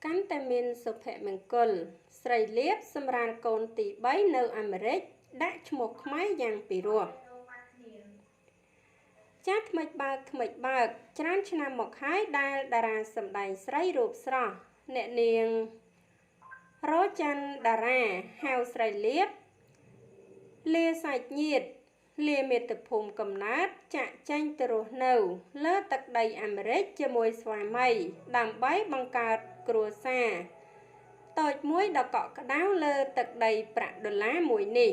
កាន់តែមានសុភមង្គលស្រីលៀបសម្រាលកូនទី3នៅអាមេរិកដាក់ឈ្មោះខ្មែរយ៉ាងពិរោះចាថ្មិចបើកថ្មិចបើកច្រើនឆ្នាំមកហើយដែលតារាសម្ដែងស្រីរូបស្រស់អ្នកនាងរោច័ន្ទតារាហៅស្រីលៀបលាសាច់ញាតិលាមាតុភូមិកំណើតចាក់ចេញទៅរស់នៅលើទឹកដីអាមេរិកជាមួយស្វាមីដើម្បីបង្កើតគ្រួសារតូចមួយដ៏កក់ក្ដៅលើទឹកដីប្រាក់ដុល្លារមួយនេះ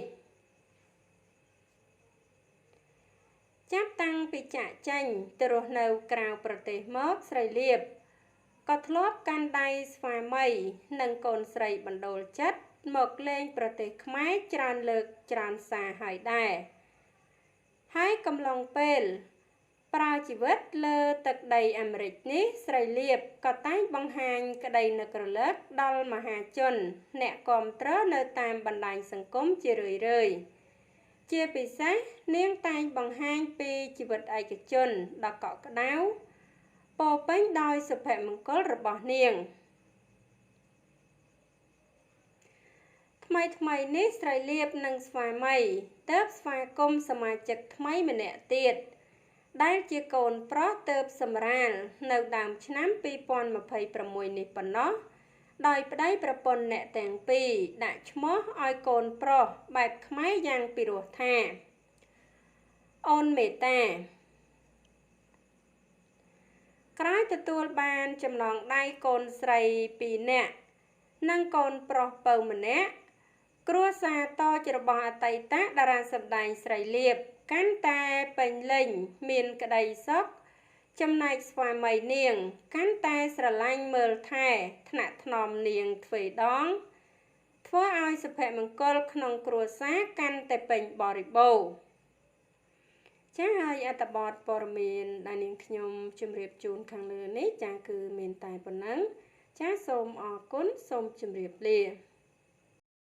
ចាប់តាំងពីចាក់ចេញទៅរស់នៅក្រៅប្រទេសមកស្រីលៀបក៏ធ្លាប់កាន់ដៃស្វាមីនិងកូនស្រីបណ្ដូលចិត្តមកលេងប្រទេសខ្មែរច្រើនលើកច្រើនសារហើយដែរហើយកំឡុងពេលប្រើជីវិតលើទឹកដីអាមេរិកនេះស្រីលៀបក៏តែងបង្ហាញក្តីនឹករលឹកដល់មហាជនអ្នកគាំទ្រនៅតាមបណ្ដាញសង្គមជារឿយៗជាពិសេសនាងតែងបង្ហាញពីជីវិតឯកជនដ៏កក់ក្ដៅពោពេញដោយសុភមង្គលរបស់នាងថ្មីថ្មីនេះស្រីលៀបនិងស្វាមីទើបស្វាគមន៍សមាជិកថ្មីម្នាក់ទៀតដែលជាកូនប្រុសទើបសម្រាលនៅដើមឆ្នាំ2026នេះប៉ុណ្ណោះដោយប្តីប្រពន្ធអ្នកទាំងពីរដាក់ឈ្មោះឲ្យកូនប្រុសបែបខ្មែរយ៉ាងពិរោះថាអូនមេតាក្រោយទទួលបានចំណងដៃកូនស្រី2នាក់និងកូនប្រុសពៅម្នាក់គ្រួសារតូចរបស់អតីតតារាសម្ដែងស្រីលៀបកាន់តែពេញលេញមានក្តីសុខចំណែកស្វាមីនាងកាន់តែស្រឡាញ់មើលថែថ្នាក់ថ្នមនាងទ្វេដងធ្វើឲ្យសុភមង្គលក្នុងគ្រួសារកាន់តែពេញបរិបូរណ៍ចាហើយអត្ថបទព័ត៌មានដែលនាងខ្ញុំជម្រាបជូនខាងលើនេះចាគឺមានតែប៉ុណ្ណឹងចាសូមអរគុណសូមជម្រាបលា។